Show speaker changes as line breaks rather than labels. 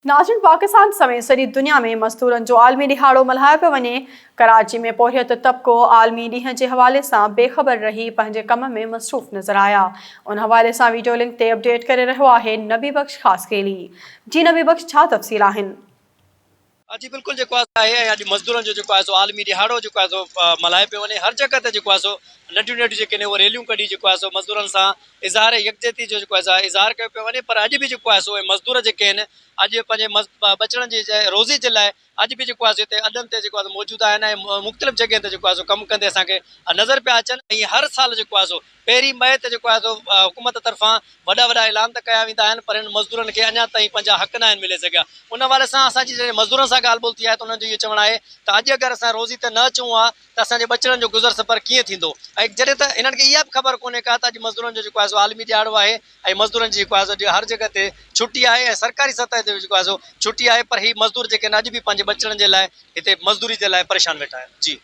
ناظرين پاڪستان سميت سڄي دنيا ۾ مزدورن جو عالمي ڏهاڙو ملهايو پيو وڃي، ڪراچي ۾ پورهيت طبقو عالمي ڏينهن جي حوالي سان بي خبر رهي پنهنجي ڪم ۾ مصروف نظر آيا، ان حوالي سان ويڊيو لنڪ تي اپڊيٽ ڪري رهيو آهي نبي بخش خاصخيلي، جي نبي بخش ڇا تفصيل آهن؟
جي بلڪل جيڪو آهي ۽ اڄ مزدورن جو جيڪو آهي سو عالمي ڏهاڙو جيڪو آهي سو ملهايو پيو وڃي هر جڳهه تي جيڪو آهي سو ننڍيون ننڍيون جيڪي آهن اهي ريليون ڪڍي جيڪو آهي سو مزدورن سان اظهار يڪجهتي جو جيڪو آهي اظهار ڪيو پيو وڃي پر اڄ به جيڪو آهي سو اهي مزدور جيڪي آهن اڄ پنهنجي ٻچڙن جي روزي جي لاء اڄ به جيڪو آهي سو هتي اڏن تي جيڪو آهي موجود آهن ۽ مختلف جڳهين تي جيڪو آهي سو ڪم ڪندي اسان کي نظر پيا اچن ۽ هر سال جيڪو آهي سو پهرين مئي تي جيڪو آهي سو حڪومت طرفان وڏا وڏا اعلان ته ڪيا ويندا آهن پر هنن مزدورن کي اڃا تائين پنهنجا حق ناهن ملي سگهيا ان حوالي سان اسان جي جڏهن مزدورن سان ڳالهه ٻولهه ٿي آهي ته انهن جو اهو چوڻ آهي ته اڄ اگر اسان روزي تي نه اچون ها ته اسان جي ٻچڙن جو گذر سفر ڪيئن ٿيندو ۽ جڏهن ته هنن کي اها به خبر ڪونهي ڪا ته اڄ مزدورن جو جيڪو آهي سو عالمي ڏهاڙو آهي ۽ مزدورن جي جيڪو آهي سو اڄ هر جڳهه تي ڇٽي آهي ۽ سرڪاري سطح تي به جيڪو آهي سو ڇٽي آهي پر هي مزدور جيڪي آهن اڄ به پنهنجي ٻچڙن جي لاء هتي مزدوري جي لاء پريشان ويٺا آهن جي.